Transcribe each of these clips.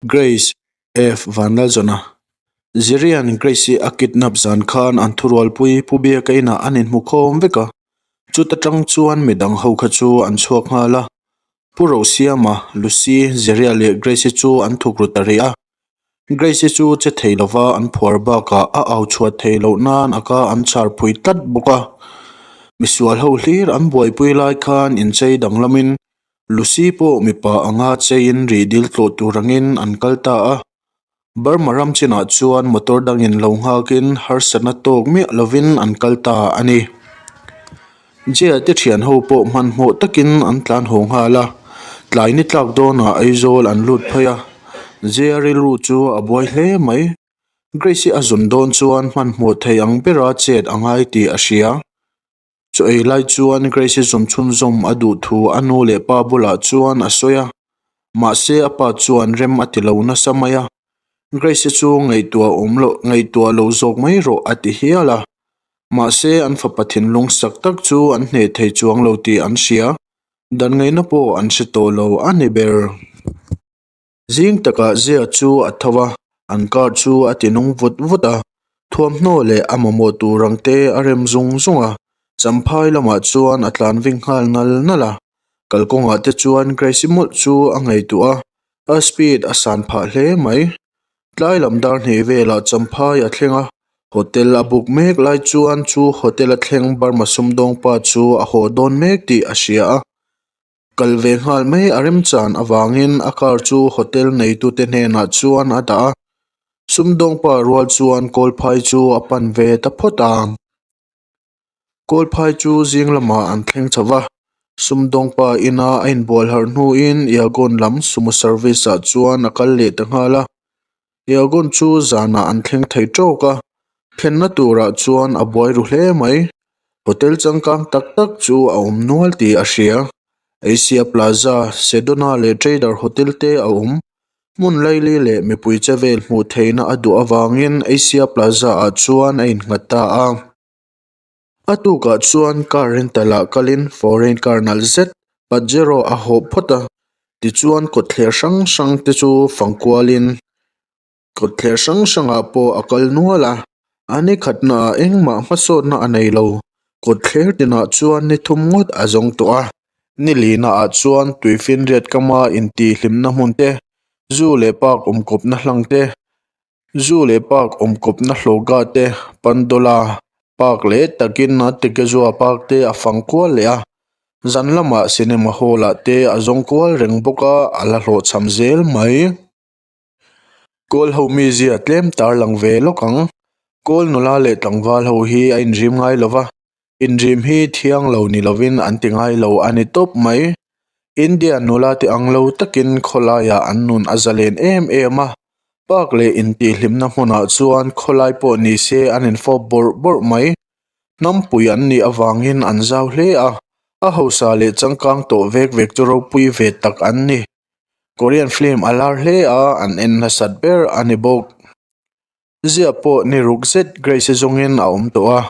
Grace F Vanlalzawna, Zirian Grace-i a kidnap zan khan an thurualpui Pu Biaka inah an inhmu khawm vek a, chuta tang chuan midang ho kha chu an chhuak nghal a. Pu Rosiama, Lucy, Ziria leh Grace-i chu an thuk ru ta rih a. Grace-i chu che thei lova an phuar bakah a au chhuat thei loh nan a ka an char phui tlat bawk a. Misual ho hlir an buaipui lai khan inchei danglamin Lucy pawh mipa anga cheiin rih dil tlawh tur angin an kal ta a. Burma ram chinah chuan motor dangin lo nghakin harsatna tawk miah lovin an kal ta a ni. Jia te thian ho pawh hmanhmawh takin an tlan haw nghal a, tlai ni tlak dawnah Aizawl an lut phei a. Jia rilru chu a buai hle mai. Grace-i a zun dawn chuan hmanhmawh thei ang bera chet a ngai tih a hria. Chaw ei lai chuan Grace-i zawm chhunzawm a duh thu a nu leh pa bulah chuan a sawi a, mahse a pa chuan rem a ti lo nasa mai a, Grace-i chu ngaihtuah awm loh ngaihtuah lo zawk mai rawh a ti hial a, mahse an fapa thinlung sak tak chu an hneh thei chuang lo tih an hria, dan ngaihna pawh an hre tawh lo a ni ber. Zing takah Zia chu a tho a, an car chu a ti nung vut vut a, thuamhnaw leh a mamawh tur ang te a rem zung zung a, Champhai lamah chuan a tlan ving nghal nal nal a, kalkawngah te chuan Grace-i mawlh chu a ngaihtuah a, a speed a san phah hle mai. Tlai lam dar hnih velah Champhai a thleng a, hotel a buk mek lai chuan chu hotel a thleng Burma sumdawng pa chu a haw dawn mek tih a hria a. Kal ve nghal mai a remchan avangin a car chu hotel neitute hnenah chuan a dah a, sumdawngpa rual chuan kawlphai chu a pan ve ta phawt a. Kawlphai chu zing lamah an thleng chho va, sumdawngpa ina a inbual harh hnuin Yangon lam sumo service ah chuan a kal leh ta nghal a. Yangon chu zanah an thleng thei tawk a, thlenna turah chuan a buai ru hle mai. Hotel changkang tak tak chu a awm nual tih a hria. Asia Plaza, Sedona leh Trader Hotel te a awm. Hmun laili leh mipui che vel hmuh theihna a duh avangin Asia Plaza ah chuan a innghat ta a. A tukah chuan car rental ah kalin foreign car nalh zet Pajero a hawh phawt a, tichuan kawtthler hrang hrang te chu fang kualin Kawtthler hrang hrangah pawh a kal nual a, a ni khatnaah engmah hmasawnna a nei lo. Kawtthler tinah chuan ni thum ngawt a zawng tawh a, ni lihnaah chuan tuifinriat kama intihhlimna hmun te, zu leh park awmkawpna hlang te, zu leh park awmkawpna hlawhga te, Pandola park leh takin a Tekezua park te a fang kual leh a, zan lamah cinema hall ah te a zawng kual reng bawk a, a la hlawhchham zel mai. Kawl ho mizia tlem tar lang ve lawk ang. Kawl nula leh tlangval ho hi a inrim ngai lo va, inrim hi thiang lo ni lovin an ti ngai lo a ni tawp mai. India nula te ang lo takin khawlaiah an nun a zalen em em a, park leh intihhlimna hmunah chuan khawlai pawh ni se an infawp bawrh bawrh mai. Hnampui an nih avangin an zau hle a, a hausa leh changkang tawh vek vek chu ropui ve tak an ni. Korean film a lar hle a, an en nasat ber a ni bawk. Zia pawh ni ruk zet Grace-i zawngin a awm tawh a,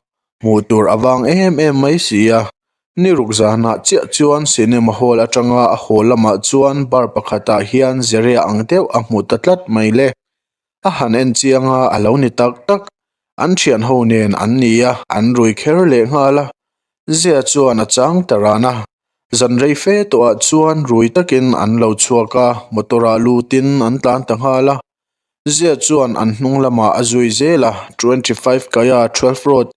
hmuh tur a vang em em mai si a. Ni ruk zanah chiah chuan cinema hall atanga a haw lamah chuan bar pakhatah hian Zeria ang deuh a hmu ta tlat mai le. A han en chiang a, a lo ni tak tak. An thian ho nen an ni a, an rui kher leh nghal a. Zia chuan a chang ta ran a, Zan rei fe tawhah chuan rui takin an lo chhuak a, motor ah lutin an tlan ta nghal a. Zia chuan an hnung lamah a zui zel a, 25 Kaya 12 Road,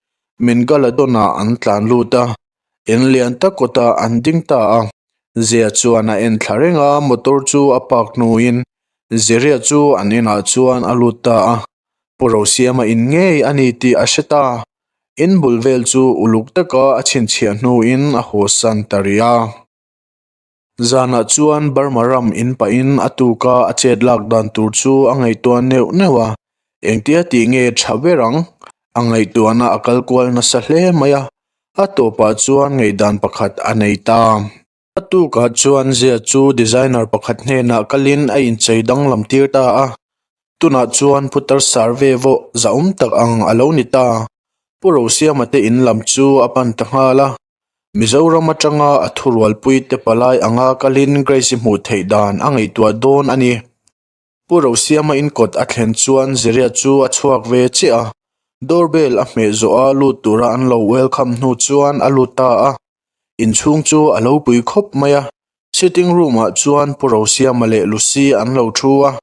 Mingaladon ah an tlan lut a, in lian tak kawtah an ding ta a. Zia chuan a en thla reng a, motor chu a park hnuin Ziria chu an inah chuan a lut ta a. Pu Rosiama in ngei a ni tih a hre ta. In bul vel chu uluk taka a chhinchhiah hnuin a hawsan ta rih a. Zanah chuan Burma ram in pahin a tuka a chet lak dan tur chu a ngaihtuah neuh neuh a, engtia tih nge tha ber ang? A ngaihtuahna a kal kual nasa hle mai a, a tawpah chuan ngaihdan pakhat a nei ta. A tukah chuan Zia chu designer pakhat hnenah kalin a inchei danglam tir ta a, tunah chuan putar sar ve vawh zahawm tak ang a lo ni ta. Pu Rosiama te in lam chu a pan ta nghal a, Mizoram atanga a thurualpui te palai anga kalin Grace-i hmuh theih dan a ngaihtuah dawn a ni. Pu Rosiama in kawt a thlen chuan Ziria chu a chhuak ve chiah a, doorbell a hmeh zawh a lut tura an lo welcome hnu chuan a lut ta a. Inchhung chu a lo pui khawp mai a, sitting room ah chuan Pu Rosiama leh Lucy an lo thu a.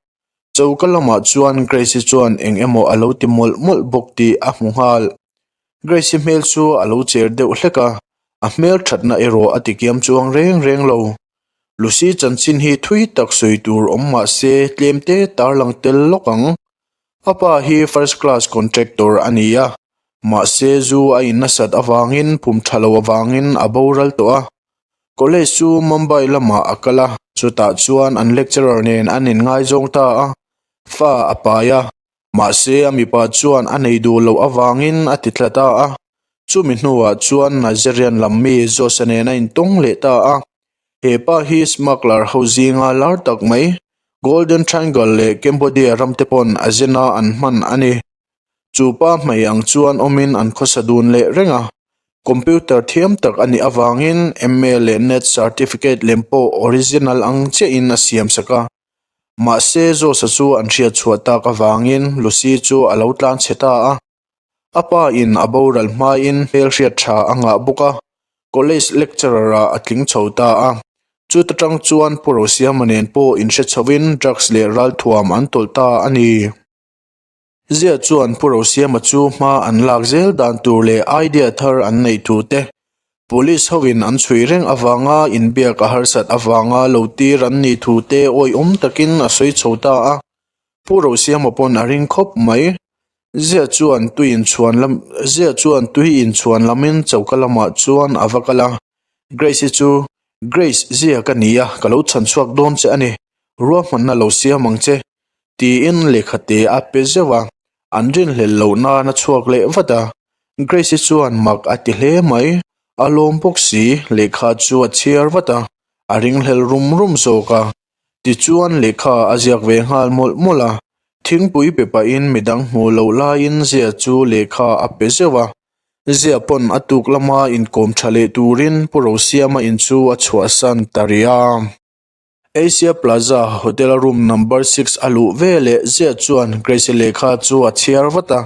Choka lamah chuan Grace-i chuan eng emaw a lo ti mawlh mawlh bawk tih a hmu nghal. Grace-i hmel chu a lo cher deuh hlek a, a hmel thatna erawh a tikiam chuang reng reng lo. Lucy chanchin hi thui tak sawi tur awm mah se tlem te tarlang tel lawk ang. A pa hi first class contractor a ni a, mahse zu a in nasat avangin pum tha lo avangin a boral tawh a. College chu Mumbai lamah a kal a, chutah chuan an lecturer nen an inngaizawng ta a, fa a pai a, mahse a mipa chuan a nei duh loh avangin a ti thla ta a. Chumi hnuah chuan Nigerian lam mi Josh-a nen a intawng leh ta a, he pa hi smuggler ho zinga lar tak mai, Golden Triangle leh Cambodia ram te pawn a zena an hman a ni. Chu pa hmei ang chuan awmin an khawsa dun leh reng a, computer thiam tak a nih avangin MA leh net certificate lem pawh original ang chiahin a siam sak a. Mahse Josh-a chu an hriat chhuah tak avangin Lucy chu a lo tlan chhe ta a. A pa in a boral hmain hmelhriat tha a ngah bawk a, college lecturer ah a tling chho ta a. Chuta tang chuan Pu Rosiama nen pawh inhre chhovin drugs leh ralthuam an tawlh ta a ni. Zia chuan Pu Rosiama chu hma an lak zel dan tur leh idea thar an neih thu te, police hovin an chhui reng avanga inbiak a harsat avanga lo tir an nih thu te awihawm takin a sawi chho ta a. Pu Rosiama pawn a ring khawp mai. Zia chuan tui inchhuan lam Zia chuan tui inchhuan lamin choka lamah chuan a va kal a. Grace-i chu, Grace, Zia ka ni a, ka lo chhan chhuak dawn che a ni. Ruahmanna lo siam ang che. Tiin lehkha te a pe zeuh a, an rinhlelh loh nan a chhuak leh vat a. Grace-i chuan mak a ti hle mai. A lawm bawk si, lehkha chu a chhiar vat a, a ringhlel rum rum zawk a. Tichuan lehkha a ziak ve nghal mawlh mawlh a, thingpui pe pahin midang hmuh loh laiin Zia chu lehkha a pe zeuh a. Zia pawn a tuk lama inkawm tha leh turin Pu Rosiama in chu a chhuahsan ta rih a. Asia Plaza Hotel a room number six a luh veleh Zia chuan Grace-i lehkha chu a chhiar vat a.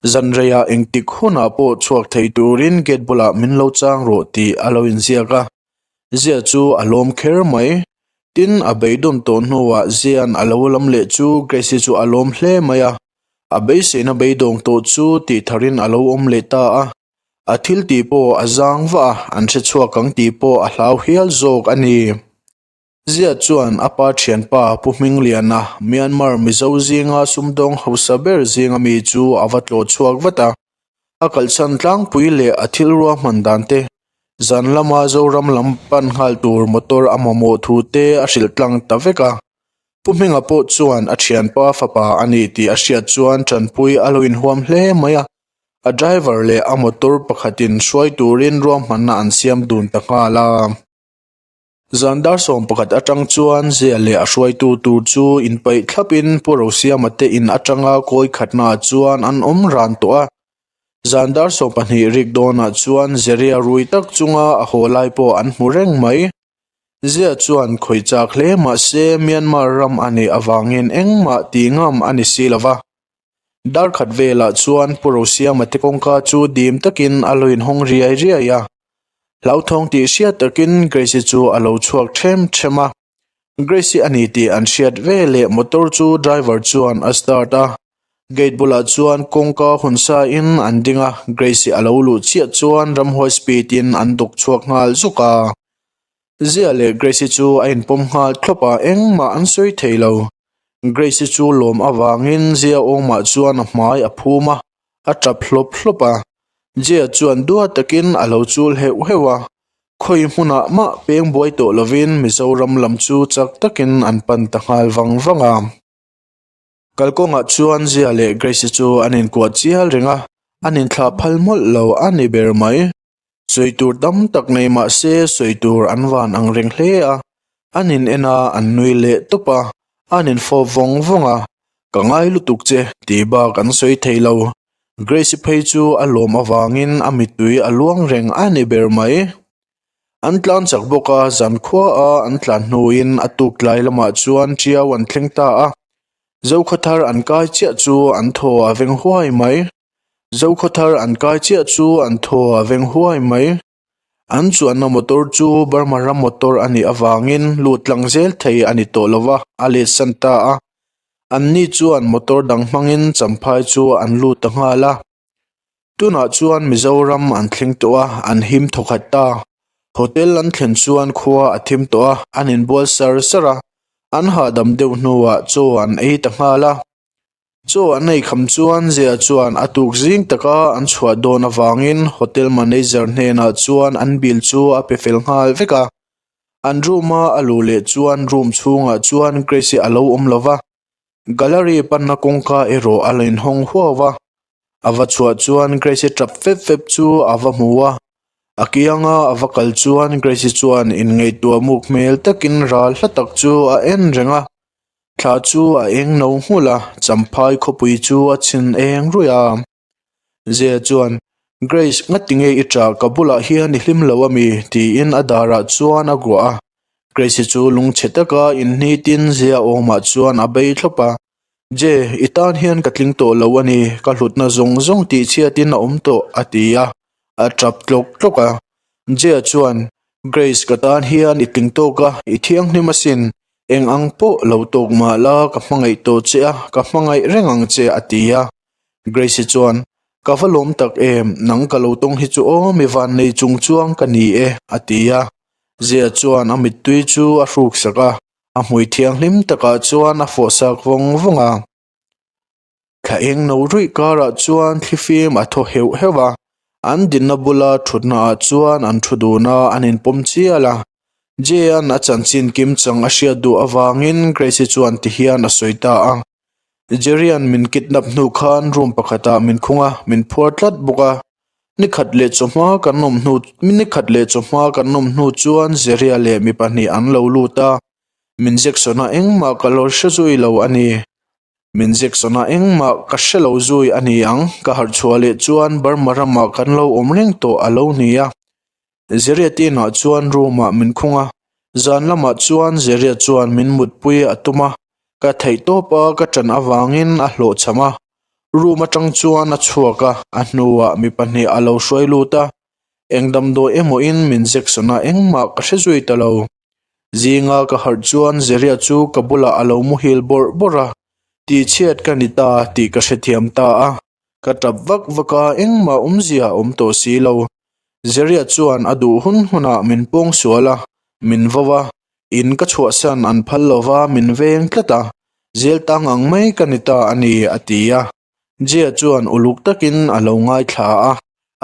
Zanreiah engtik hunah pawh chhuak thei turin gate bulah min lo chang rawh tih a lo inziak a. Zia chu a lawm kher mai. Tin, a beidawn tawh hnuah Zia'n a lo lam leh chu Grace-i chu a lawm hle mai a. A beiseina beidawng tawh chu tih tharin a lo awm leh ta a. A thil tih pawh a zang vah a, an hre chhuak ang tih pawh a hlau hial zawk a ni. Zia chuan a pa thianpa Pu Hmingliana, Myanmar Mizo zinga sumdawng hausa ber zinga mi chu a va tlawh chhuak vat a. A kalhsan tlangpui leh a thil ruahman dan te, zan lama Zoram lam pan nghal tur motor a mamawh thu te a hrilh tlang ta vek a. Pu Hminga pawh chuan a thianpa fapa a ni tih a hriat chuan tanpui a lo inhuam hle mai a, a driver leh a motor pakhatin hruai turin ruahmanna an siam dun ta nghal a. Zan dar 11 atang chuan Zia leh a hruaitu tur chu inpaih thlapin Pu Rosiama te in atanga kawi khatnaah chuan an awm ran tawh a. Zan dar 12 rik dawnah chuan Zeria rui tak chunga a haw lai pawh an hmu reng mai. Zia chuan khawih chak hle mahse Myanmar ram a nih avangin engmah tih ngam a ni si lova. Dar khat velah chuan Pu Rosiama te kawngka chu dim takin a lo inhawng riai riai a. Hlauthawng tih hriat takin Grace-i chu a lo chhuak ṭhem ṭhem a. Grace-i a ni tih an hriat ve leh motor chu driver chuan a start a. Gate bulah chuan kawngka hun sa in an ding a, Grace-i a lo luh chiah chuan ramhuai speed in an dawk chhuak nghal zuk a. Zia leh Grace-i chu a inpawm nghal thlawp a, engmah an sawi thei lo. Grace-i chu lawm avangin Zia awmah chuan a hmai a phum a, a tap hlawp hlawp a. Jia chuan duat takin a lo chul heuh heuh a, khawi hmunah mah peng buai tawh lovin Mizoram lam chu chak takin an pan ta nghal vang vang a. Kalkawngah chuan Jia leh Grace-i chu an inkuah chial reng a, an inthlah phal mawlh lo a ni ber mai. Sawi tur tam tak nei mah se sawi tur an van ang reng hle a, an in en a, an nui leh tawp a, an infawp vawng vawng a, Ka ngai lutuk che tih bak an sawi thei lo. Grace-i phei chu a lawm avangin a mittui a luang reng a ni ber mai. An tlan chak bawk a, zan khua a an tlan hnuin a tuk tlai lamah chuan Tiau an thleng ta a. Zokhawthar an kai chiah chu an thaw a veng huai mai. Zokhawthar an kai chiah chu an thaw a veng huai mai. An chuanna motor chu Burma ram motor a nih avangin lut tlang zel thei a ni tawh lo va, a let san ta a. Anni chuan motor dang hmangin Champhai chu an lut ta nghal a. Tunah chuan Mizoram an thleng tawh a, an him thawkhat ta. Hotel an thlen chuan khua a thim tawh a, an inbual sar sar a, an hahdam deuh hnuah chaw an ei ta nghal a. Chaw an ei kham chuan Zia chuan a tuk zing taka an chhuah dawn avangin hotel manager hnenah chuan an bill chu a pe fel nghal vek a. An room a a luh leh chuan room chhungah chuan Grace-i a lo awm lo va, Gallery panna kawngka erawh a la inhawng huau a, a va chhuah chuan Grace-i tap fep fep chu a va hmu a, a kianga a va kal chuan Grace-i chuan inngaihtuah muk hmel takin ral hla tak chu a en reng a, thla chu a eng no nghulh a, Champhai khawpui chu a chhin eng ruih a. Zia chuan, Grace, ngati nge i ṭah ka bulah hian i hlim lo a mi? tiin a darah chuan a guah a. Grace-i chu lungchhe taka inhnitin Zia awmah chuan a bei thlawp a. Je, i tan hian ka tling tawh lo a ni, ka hlutna zawng zawng tihchhiatin a awm tawh, a ti a, a ṭap tlawk tlawk a. Jea chuan, Grace, ka tan hian i tling tawk a, i thianghlim asin, eng ang pawh lo tawk mah la ka hmangaih tawh che a, ka hmangaih reng ang che, a ti a. Grace-i chuan, Ka va lawm tak em, nang ka lo tawng hi chu aw mi van nei chung chuang ka ni e, a ti a. Zia chuan a mittui chu a hruk sak a, a hmui thianghlim takah chuan a fawh sak vawng vawng a. Thla eng no ruih karah chuan thlifim a thaw heuh heuh a, an dinna bula thutna ah chuan an thu dun a, an inpawm chial a. Jay-a'n a chanchin kimchang a hriat duh avangin Grace-i chuan tihian a sawi ta a. Jerry-a'n min kidnap hnu khan room pakhatah min khung a, min phuar tlat bawk a. Ni khat leh chawhma kan awm hnu ni khat leh chawhma kan awm hnu chuan Jerry-a leh mi pahnih an lo lut a, min Jackson-a engmah ka lo hre zui lo a ni. Min Jackson-a engmah ka hre lo zui a ni ang, ka harh chhuah leh chuan Burma ramah kan lo awm reng tawh a lo ni a. Zeria tinah chuan room ah min khung a, zan lamah chuan Zeria chuan min mutpui a tum a, ka theih tawp a ka ṭan avangin a hlawhchham a, room aṭang chuan a chhuak a, a hnuah mi pahnih a lo hruai lut a, eng damdawi emaw in min Jackson a engmah ka hre zui ta lo. Zinga ka harh chuan Zeria chu ka bulah a lo muhil bawrh bawrh a, tihchhiat ka ni ta tih ka hrethiam ta a, ka ṭap vak vak a, engmah awmzia a awm tawh si lo. Zeria chuan a duh hun hunah min pawng sual a, min vo a, in ka chhuahsan an phal lo va, min veng tlat a, zel tang ang mai ka ni ta a ni, a ti a. Jia chuan uluk takin a lo ngaithla a,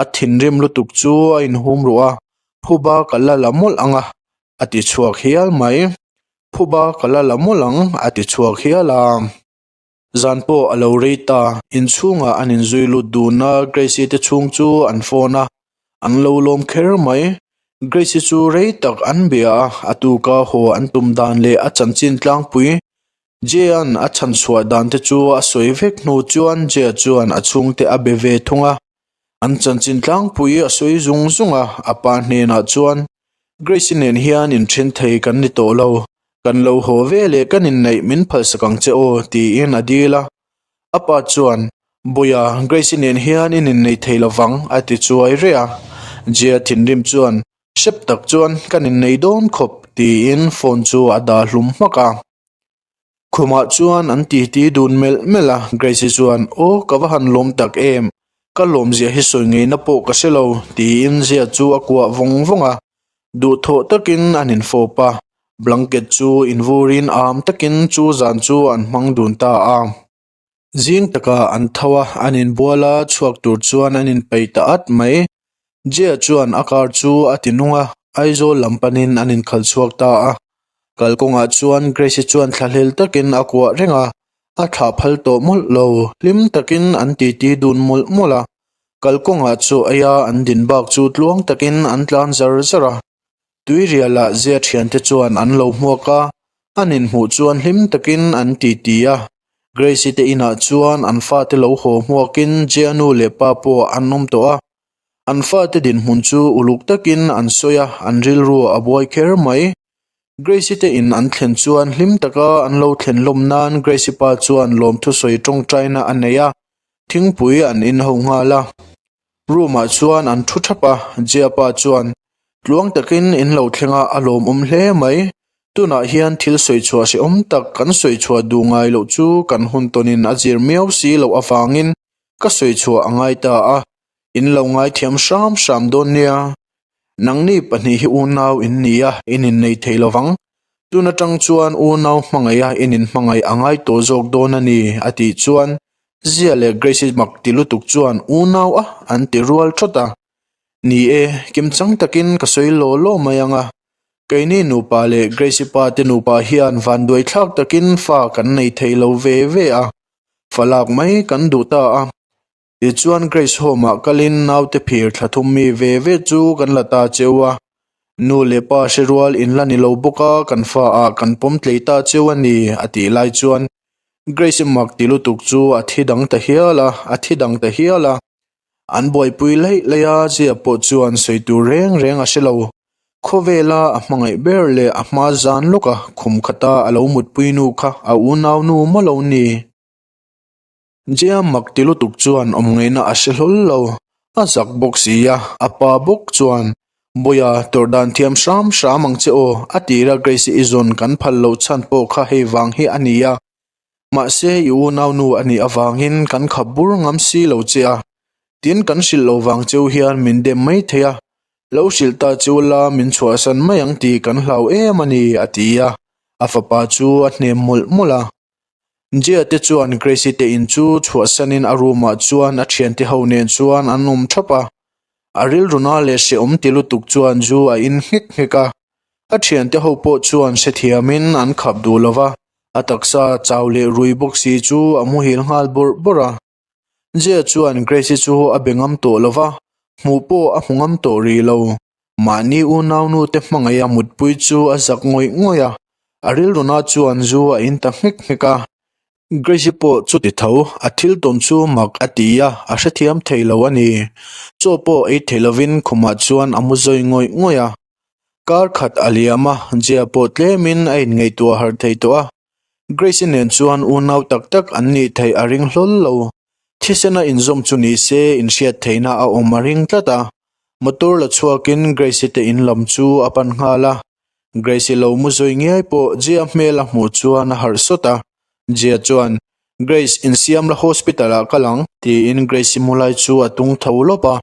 a thinrim lutuk chu a inhum ruh a, Phuba ka la la mawlh ang a, a ti chhuak hial mai. Phuba ka la la mawlh ang, a ti chhuak hial a. Zan pawh a lo rei ta, inchhungah an inzui lut dun a, Grace-i te chhung chu an phone a, an lo lawm kher mai. Grace-i chu rei tak an bia a, a tuka haw an tum dan leh a chanchin tlangpui Jay-a'n a chhan chhuah dan te chu a sawi vek hnu chuan Jay-a chuan a chhungte a be ve thung a. An chanchin tlangpui a sawi zung zung a, a pa hnenah chuan, Grace-i nen hian inthen thei kan ni tawh lo, kan lo haw ve leh kan inneih min phalsak ang che aw, tiin a dil a. A pa chuan, Bawiha, Grace-i nen hian in innei thei lo vang, a ti chuai reh a. Jia thinrim chuan, Hrep tak chuan kan innei dawn khawp, tiin phone chu a dah hlum hmak a. Khumah chuan an titi dun melh melh a, Grace-i chuan, Aw, ka va han lawm tak em, ka lawmzia hi sawi ngeina pawh ka hre lo, tiin Zia chu a kuah vawng vawng a. Duhthawh takin an infawp a, blanket chu invurin am takin chu zan chu an hmang dun ta a. Zing takah an tho a, an inbual a, chhuak tur chuan an inpeih ta at mai. Jia chuan a car chu a ti nung a, Aizawl lam panin an inkhalh chhuak ta a. Kalkawngah chuan Grace-i chuan thlahlel takin a kuah reng a, a thlah phal tawh mawlh lo, hlim takin an titi dun mawlh mawlh a. Kalkawngah chu eia an din bak chu tluang takin an tlan zar zar a. Tuirialah Zia thiante chuan an lo hmuak a, an inhmuh chuan hlim takin an titi a. Grace-i te inah chuan an fate lo haw hmuakin Jia nu leh pa pawh an awm tawh a. An fate dinhmun chu uluk takin an sawi a, an rilru a buai kher mai. Grace-i te in an thlen chuan hlim taka an lo thlen lawm nan Grace-i pa chuan lawmthu sawi tawngtaina a nei a, thingpui an in ho nghal a. Room ah chuan an thu thap a, Jia pa chuan, Tluang takin in lo thleng a, a lawmawm hle mai. Tunah hian thil sawi chhuah hrehawm tak kan sawi chhuah duh ngai loh chu kan hun tawnin a zir miau si loh avangin ka sawi chhuah a ngai ta a, in lo ngaithiam hram hram dawn nia. Nangni pahnih hi unau in ni a, in innei thei lo vang. Tun atang chuan unau hmangaih a in inhmangaih a ngai tawh zawk dawn a ni, a tih chuan Zia leh Grace-i mak ti lutuk chuan unau a an ti rual thawt a. Ni e, kimchang takin ka sawi law law mai ang a. Keini nupa leh Grace-i pa te nupa hian vanduai thlak takin fa kan nei thei lo ve ve a, fa lak mai kan duh ta a. Tichuan Grace Home ah kalin naute phir thla thum mi ve ve chu kan la ta cheu a, nu leh pa hre rual in la ni lo bawk a kan fa ah kan pawm tlei ta cheu a ni a tih lai chuan Grace i mak ti lutuk chu a thi dang ta hial a, a thi dang ta hial a. An buaipui laih laih a zia pawh chuan sawi tur reng reng a hre lo. Khawvela a hmangaih ber leh a hma zan lawk a khum khata a lo mutpui nu kha a unau nu maw lo ni. Jia mak ti lutuk chuan awm ngaihna a hre hlawl lo, a zak bawk si a, a pa bawk chuan, Bawiha, tawrh dan thiam hram hram ang che aw, a tira Grace i zawn kan phal loh chhan pawh kha hei vang hi a ni a, mahse i unaunu a nih avangin kan khap bur ngam si lo che a, tin kan hrilh lo vang cheu hian min dem mai thei a, lo hrilh ta cheu la min chhuahsan mai ang tih kan hlau em a ni, a ti a, a fapa chu a hnem mawlh mawlh a. Jia te chuan Gracie te in chu chhuahsanin a room ah chuan a thiante ho nen chuan an awm thap a. A rilruna leh hrehawm ti lutuk chuan zu a in nghek nghek a. A thiante ho pawh chuan hrethiamin an khap duh lo va, a taksa chau leh rui bawk si chu a muhil nghal bawrh bawrh a. Jia chuan Gracie chu a be ngam tawh lo va, hmuh pawh a hmu ngam tawh rih lo. Mahni unaunu te hmangaih a mutpui chu a zak ngawih ngawih a, a rilruna chuan zu a in ta nghek nghek a. Gracie pawh chuti tho, a thil tawn chu mak a ti a, a hrethiam thei lo a ni. Chaw pawh ei thei lovin khumah chuan a mu zawi ngawih ngawih a. Kar khat a liam a, Jia pawh tlemin a inngaihtuah harh thei tawh a. Grace-i nen chuan unau tak tak an nih theih a ring hlawl lo. Thisena inzawm chu ni se inhriat theihna a awm a ring tlat a. Motor la chhuakin Grace-i te in lam chu a pan nghal a. Grace-i lo mu zawi ngiai pawh Jia hmel a hmuh chuan a harh sawt a. Jia chuan, Grace, insiam la hospital ah kal ang, tiin Grace-i mu lai chu a tung tho lawp a.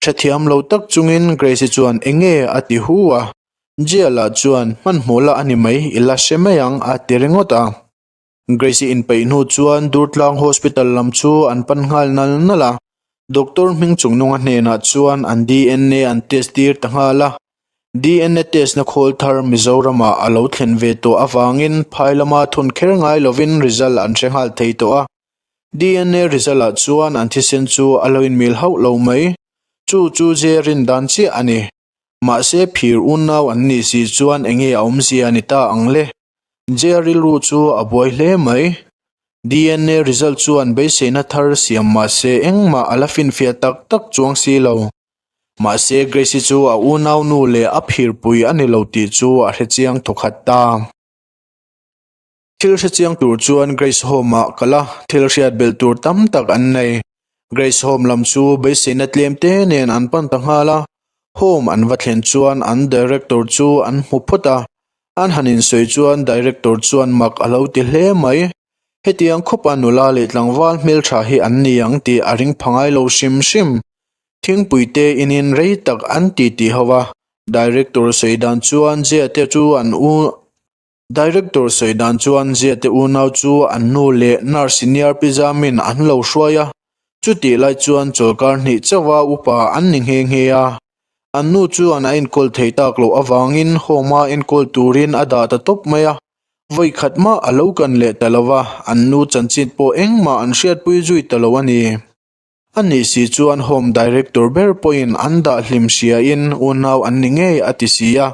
Hrethiam lo tak chungin Grace-i chuan eng nge a ti hu a. Jia lah chuan, Hmanhmawh la a ni mai, i la hre mai ang, a ti ringawt a. Grace-i inpeih hnu chuan Durtlang Hospital lam chu an pan nghal nal nal a. Doctor hming chungnunga hnenah chuan an DNA an test tir ta nghal a. DNA test na khawl thar Mizoramah a lo thlen ve tawh avangin phai lama thun kher ngai lovin result an hre nghal thei tawh a. DNA result ah chuan an thisen chu a lo inmil hauh lo mai. Chu chu Jia rin dan chiah a ni. Mahse phir unau an nih si chuan enge a awmzia ni ta ang le? Jia rilru chu a buai hle mai. DNA result chuan beiseina thar siam mahse engmah a la finfiah tak tak chuang si lo. Mahse Grace-i chu a unau nu leh a phirpui a ni lo tih chu a hrechiang thawkhat ta. Thil hrechiang tur chuan Grace Home ah kal a, thil hriat belh tur tam tak an nei. Grace Home lam chu beiseina tlem te nen an pan ta nghal a, Home an va thlen chuan an Director chu an hmu phawt a, an han insawi chuan Director chuan mak a lo ti hle mai. Hetiang khawpa nula leh tlangval hmeltha hi an ni ang tih a ring pha ngai lo hrim hrim. Thingpui te inin rei tak an ti ti ho a, Director sawi dan chuan Jia te chu an u. Director sawi dan chuan Ziate unau chu an nu leh nurse senior Pi Zamin an lo hruai a, chutih lai chuan chawlkar hnih chauha upa an ni nghe nghe a. An nu chuan a enkawl thei tak loh avangin home-a enkawl turin a dah ta tawp mai a, vawi khat mah a lo kan leh ta lo va, an nu chanchin pawh engmah an hriatpui zui ta lo a ni. A nih si chuan Home Director ber pawhin an dah hlim hriain unau an ni ngei a ti si a,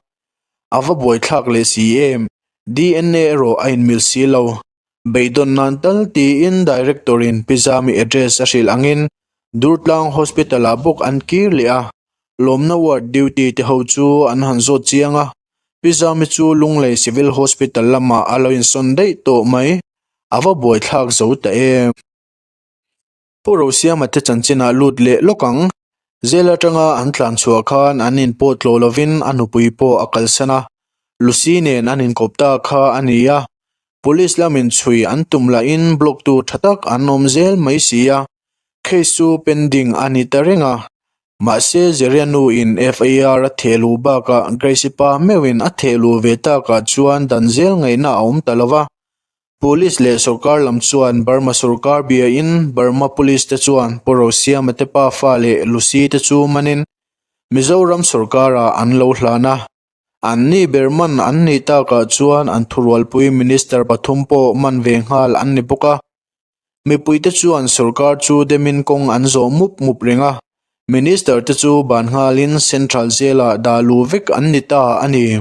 a va buaithlak leh si em? DNA erawh a inmil si lo. Beidawn nan tal tiin Director-in Pi Zami address a hrilh angin Durtlang Hospital-ah bawk an kir leh a, lawmna ward duty te ho chu an han zawt chiang a. Pi Zami chu Lunglei Civil Hospital lamah a lo insawn daih tawh mai. A va buaithlak zo ta em. Pu Rosiama te chanchinah lut leh lawk ang. Zel atanga an tlan chhuah khan an inpawh tlawh lovin a nupui pawh a kalsan a. Lucy nen an inkawp ta kha a ni a. Police lamin chhui an tum lahin block tu tha tak an awm zel mai si a. Case chu pending a ni ta reng a. Mahse Zeria nu in FIR a theh luh bakah Grace-i pa meuhin a theh luh ve takah chuan dan zel ngaihna a awm ta lo va. Police leh sorkar lam chuan Burma sorkar biain Burma Police te chuan Pu Rosiama te pafa leh Lucy te chu manin Mizoram sorkarah an lo hlan a. An ni ber man an nih takah chuan an thurualpui Minister pathum pawh man ve nghal an ni bawk a. Mipuite chuan sorkar chu demin kawng an zawh mup mup reng a. Minister te chu ban nghalin Central Jail-ah dah luh vek an ni ta a ni.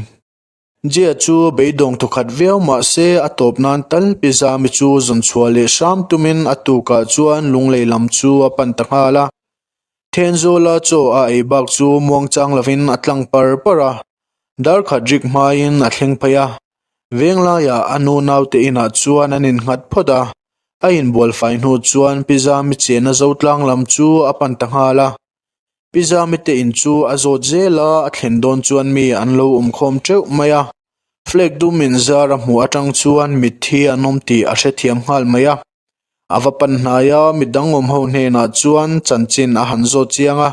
Jia chu beidawng thawkhat viau mah se a tawp nan tal Pi Zami chu zawn chhuah leh hram tumin a tukah chuan Lunglei lam chu a pan ta nghal a. Thenzawla chaw a ei bak chu muangchang lovin a tlang par par a, darkhat rik hmain a thleng phei a. Venglaiah a nu naute inah chuan an innghat phawt a, a inbual fai hnu chuan Pi Zami chenna Zotlang lam chu a pan ta nghal a. Pi Zami te in chu a zawt zel a, a thlen dawn chuan mi an lo awm khawm teuh mai a. Flag dum in zar a hmuh atang chuan mitthi an awm tih a hrethiam nghal mai a. A va pan hnai a, midang awm ho hnenah chuan chanchin a han zawt chiang a.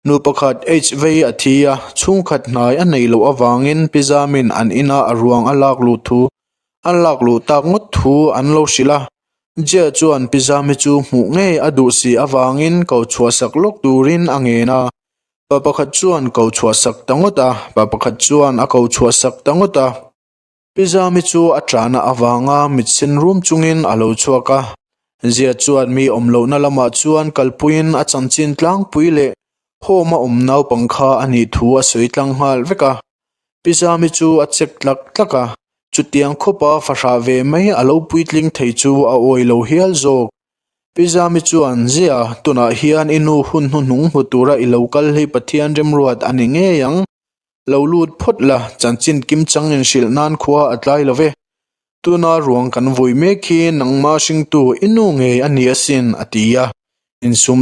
Nu pakhat HV a thi a, chhungkhat hnai a neih loh avangin Pi Zami'n an ina a ruang a lak luh thu a lak luh tak ngawt thu an lo hrilh a. Jia chuan Pi Zami chu hmuh ngei a duh si avangin ko chhuah sak lawk turin a ngen a. Pa pakhat chuan ko chhuah sak ta ngawt a, pa pakhat chuan a ko chhuah sak ta ngawt a. Pi Zami chu a ṭahna avanga mit sen rum chungin a lo chhuak a. Jia chuan mi awm lohna lamah chuan kalpuiin a chanchin tlangpui leh home a awm naupang kha a nih thu a sawi tlang nghal vek a. Pi Zami chu a chek tlak tlak a, chutiang khawpa fahrah ve mai a lo puitling thei chu a awi lo hial zawk. Pi Zami chuan, Zia, tunah hian i nu hun hnuhnung hmu tura i lo kal hi Pathian remruat a ni ngei ang. Lo lut phawt la, chanchin kimchang inhrilh nan khua a tlai lo ve. Tuna ruang kan vui mek hi nangma hringtu i nu ngei a ni asin, a ti a. Insum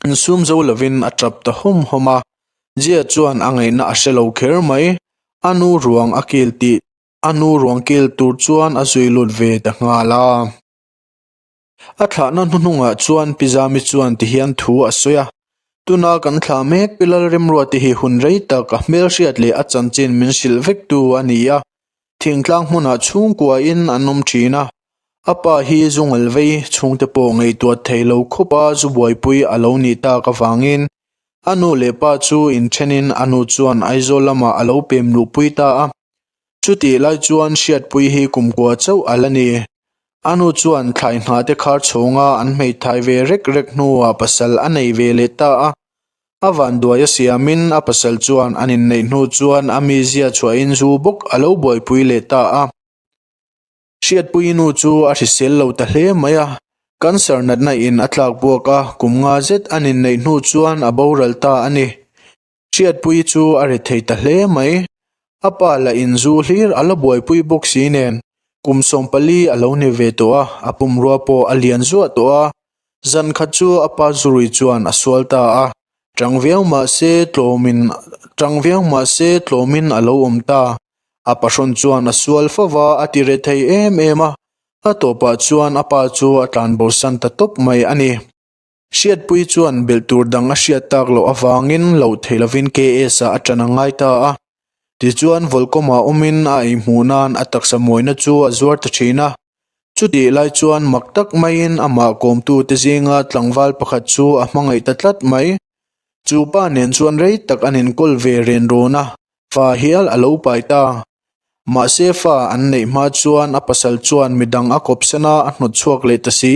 insum zo lovin a tap ta hawm hawm a. Jia chuan a ngaihna a hre lo kher mai. A nu ruang a kil tih a nu ruang kil tur chuan a zui lut ve ta nghal a. A thlahna hnuhnungah chuan Pi Zami chuan tihian thu a sawi a, Tuna kan thlah mek Pi Lalremruati hi hun rei tak a hmelhriat leh a chanchin min hrilh vektu a ni a, thingtlang hmunah chhungkuain an awm thin a, a pa hi zu ngalvei chhungte pawh ngaihtuah thei lo khawpa zu buaipui a lo nih tak avangin a nu leh pa chu inthenin a nu chuan Aizawl lamah a lo pem luhpui ta a. Chutih lai chuan hriatpui hi kumkua chauh a la ni. A nu chuan thlai hna te khar chhawnga an hmeithai ve rek rek hnuah pasal a nei ve leh ta a. A vanduai a siamin a pasal chuan an inneih hnu chuan a mizia chhuahin zu bawk a lo buaipui leh ta a. Hriatpui nu chu a hrisel lo ta hle mai a. Cancer natna in a tlak buak a, kum nga zet an inneih hnu chuan a boral ta a ni. Hriatpui chu a ri thei ta hle mai. A pa lah inzu hlir a la buaipui bawk si nen, kum 14 a lo ni ve tawh a, a pumrua pawh a lian zuah tawh a. Zan khat chu a pa zurui chuan a sual ta a, tang viau mah se tlawmin tang viau mah se tlawmin a lo awm ta. A pahrawn chuan a sual fo va, a ti re thei em em a, a tawpah chuan a pa chu a tlanbosan ta tawp mai a ni. Hriatpui chuan belh tur dang a hriat tak loh avangin loh theih lovin KS-ah a ṭan a ngai ta a. Tichuan Volcom-ah awmin a ei hmuh nan a taksa mawina chu a zuar ta ṭhin a. Chutih lai chuan mak tak maiin amah kawmtute zinga tlangval pakhat chu a hmangaih ta tlat mai. Chu pa nen chuan rei tak an inkawl ve ren rawn a, fa hial a lo pai ta. Mahse fa an neih hma chuan a pasal chuan midang a kawpsan a, a hnawt chhuak leh ta si.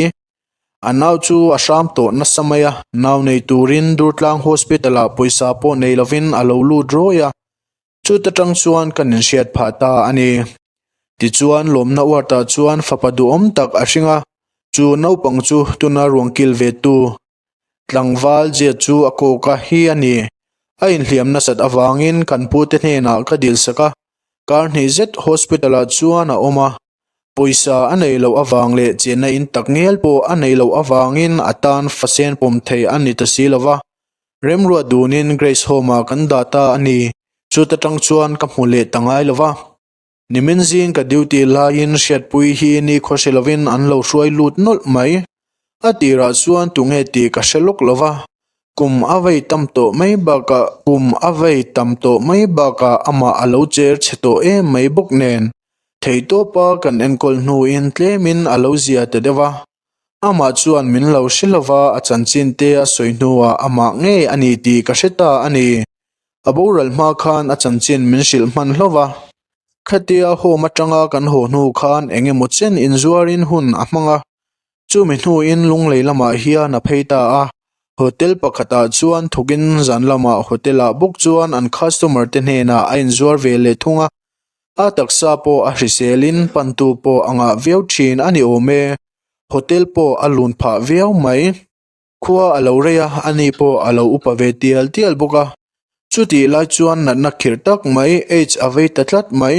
A nau chu a hram tawh nasa mai a, nau nei turin Durtlang Hospital ah pawisa pawh nei lovin a lo lut rawi a, chuta tang chuan kan inhriat phah ta a ni. Tichuan lawmna uartah chuan fapa duhawm tak a hring a, chu naupang chu tuna ruang kil ve tu tlangval zia chu a kawk a hi a ni. A inhliam nasat avangin kan pute hnenah ka dilsak a, kar hnih zet hospital ah chuan a awm a. Pawisa a neih loh avang leh chenna in tak ngial pawh a neih loh avangin a tan fasen pawm thei a ni ta si lo va. Remruat dunin Grace Home ah kan dah ta a ni. Chuta tang chuan ka hmu leh ta ngai lo va. Nimin zing ka duty laiin hriatpui hi ni khawhre lovin an lo hruai lut nawlh mai. A tirah chuan tunge tih ka hre lawk lo va, kum a vei tam tawh mai bakah kum a vei tam tawh mai bakah amah a lo cher chhe tawh em mai bawk nen. Theihtawpa kan enkawl hnuin tlemin a lo zia ta deuh a. Amah chuan min lo hre lo va, a chanchin te a sawi hnuah amah ngei a ni tih ka hre ta a ni. A boral hma khan a chanchin min hrilh hman hlauh va, khatia home atanga kan haw hnu khan eng emaw chen inzuarin hun a hmang a, chumi hnuin Lunglei lamah hian a phei ta a, hotel pakhatah chuan thawkin zan lamah hotel ah bawk chuan an customer te hnenah a inzuar ve leh thung a, a taksa pawh a hriselin pantu pawh a ngah viau thin a ni awm e, hotel pawh a lun phah viau mai. Khua a lo rei a, ani pawh a lo upa ve tial tial bawk a. Chutih lai chuan natna khirh tak mai AIDS a vei ta tlat mai.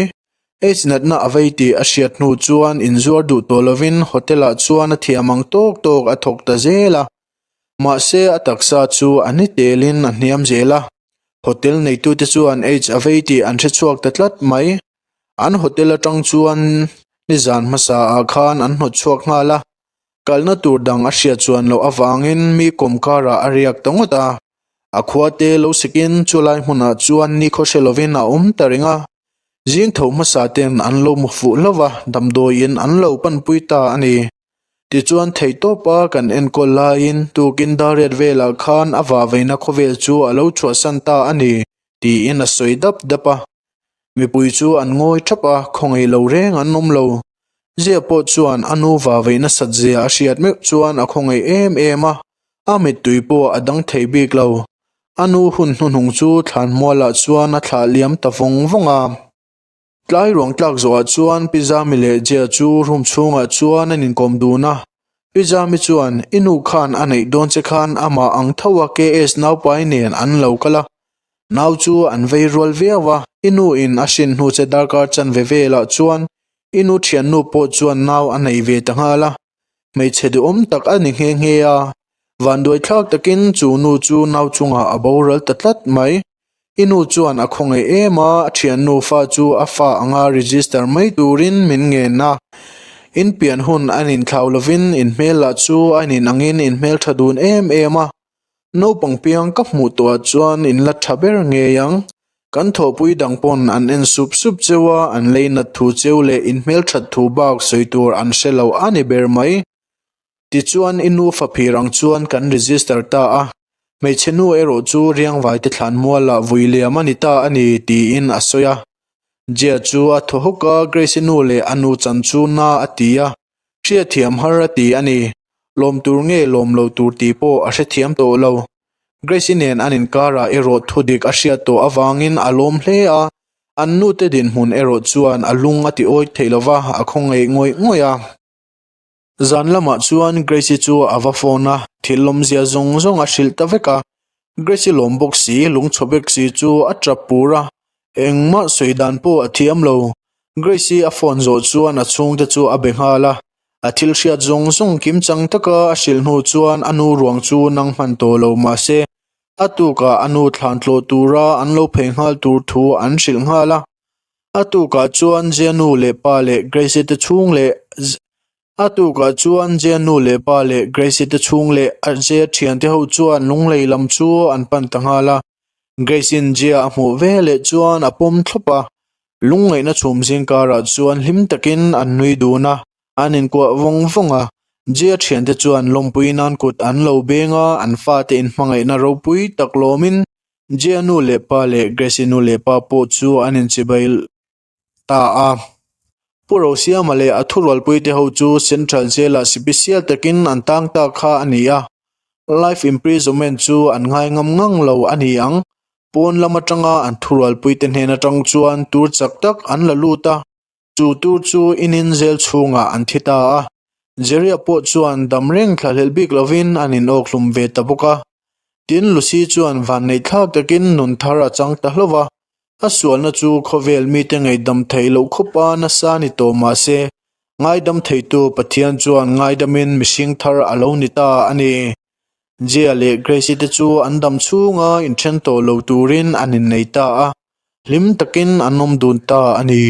AIDS natna a vei tih a hriat hnu chuan inzuar duh tawh lovin hotel ah chuan a thiam ang tawk tawk a thawk ta zel a. Mahse a taksa chu a ni telin a hniam zel a. Hotel neitute chuan AIDS a vei tih an hre chhuak ta tlat mai. An hotel atang chuan nizan hmasa ah khan an hnawt chhuak nghal a. Kalna tur dang a hriat chuan loh avangin mi kawm karah a riak ta ngawt a. A khua te lo sikin chulai hmunah chuan nikhaw hre lovin a awm ta reng a. Zing tho hmasa ten an lo mu fuh hlauh a, damdawiin an lo panpui ta a ni. Tichuan theihtawpa kan enkawl laiin tukin dariat velah khan a vahveina khawvel chu a lo chhuahsan ta a ni, tiin a sawi dap dap a. Mipui chu an ngawi thap a, khawngaih lo reng an awm lo. Zia pawh chuan a nu vaveih nasat zia a hriat meuh chuan a khawngaih em em a, a mittui pawh a dang thei bik lo. A nu hun hnuhnung chu thlanmualah chuan a thlah liam ta vawng vawng a. Tlai ruang tlak zawhah chuan Pi Zami leh Jia chu room chhungah chuan an inkawm dun a. Pi Zami chuan, I nu khan a neih dawn che khan amah ang tho a KS naupai nen an lo kal a, Nau chu an vei rual viau a, i nu in a hrin hnu che darkar chanve velah chuan i nu thiannu pawh chuan nau a nei ve ta nghal a, hmeichhe duhawm tak a ni nghe nghe a, vanduai thlak takin chu nu chu nau chungah a boral ta tlat mai. I nu chuan a khawngaih em a, a thiannu fa chu a fa anga register mai turin min ngen a, in pian hun an inthlau lovin in hmel lah chu a inangin in hmeltha dun em em a, Naupang piang ka hmuh tawhah chuan in la tha ber ngei ang. Kan thawhpui dang pawn an en sup sup cheu a, an lei nat thu cheu leh in hmelthat thu bak sawi tur an hre lo a ni ber mai. Tichuan i nu faphir ang chuan kan register ta a, hmeichhe nu erawh chu Riangvaite thlan mualah vui liam a ni ta a ni tiin a sawi a. Jia chu a thaw hawk a, Grace-i nu leh a nu chan chu na a ti a, Hriatthiam har a ti a ni. Lawm tur nge lawm lo tur tih pawh a hrethiam tawh lo. Grace-i nen an inkarah erawh thudik a hriat tawh avangin a lawm hle a, an nute dinhmun erawh chuan a lung a ti awih thei lova, a khawngaih ngawih ngawih a. Zan lamah chuan Grace-i chu a va phone a, thil lawmzia zawng zawng a hrilh ta vek a. Grace-i lawm bawk si, lungchhaw bek si chu a tap pur a, Engmah sawi dan pawh a thiam lo. Grace-i a phone zawh chuan a chhungte chu a be nghal a. A thil hriat zawng zawng kimchang taka a hrilh hnu chuan a nu ruang chu nang hman tawh lo mahse a tukah a nu thlan tlawh tura an lo phei nghal tur thu an hrilh nghal a. A tukah chuan Jia nu leh pa leh Grace-i te chhung leh A tukah chuan Jia nu leh pa leh Grace-i te chhung leh Jia thiante ho chuan lunglei lam chu an pan ta nghal a. Grace-in Jia a hmuh ve leh chuan a pawm thlawp a, lungngaihna chhum zing karah chuan hlim takin an nui dun a, an inkuah vawng vawng a. Jia thiante chuan lawmpui nan kut an lo beng a, an fate inhmangaihna ropui tak lawmin Jia nu leh pa leh Grace-i nu leh pa pawh chu an inchibai ta a. Pu Rosiama leh a thurualpuite ho chu Central Jail-ah sipisial takin an tang ta kha a ni a, life imprisonment chu an ngai ngam ngang lo a ni ang. Pawn lam atanga an thurualpuite hnen atang chuan tur chak tak an la lut a, chu tur chu inin jail chhungah an thi ta a. Jerry-a pawh chuan dam reng thlahlel bik lovin an inawkhlum ve ta bawk a. Tin, Lucy chuan vanneih thlak takin nun thar a chang ta hlauh va, a sualna chu khawvel mite ngaihdam theih loh khawpa nasa ni tawh mah se, ngaidam theitu Pathian chuan ngaidamin mihring thar a lo ni ta a ni. Jia leh Grace-i te chu an dam chhunga inthen tawh lo turin an innei ta a, hlim takin an awm dun ta a ni.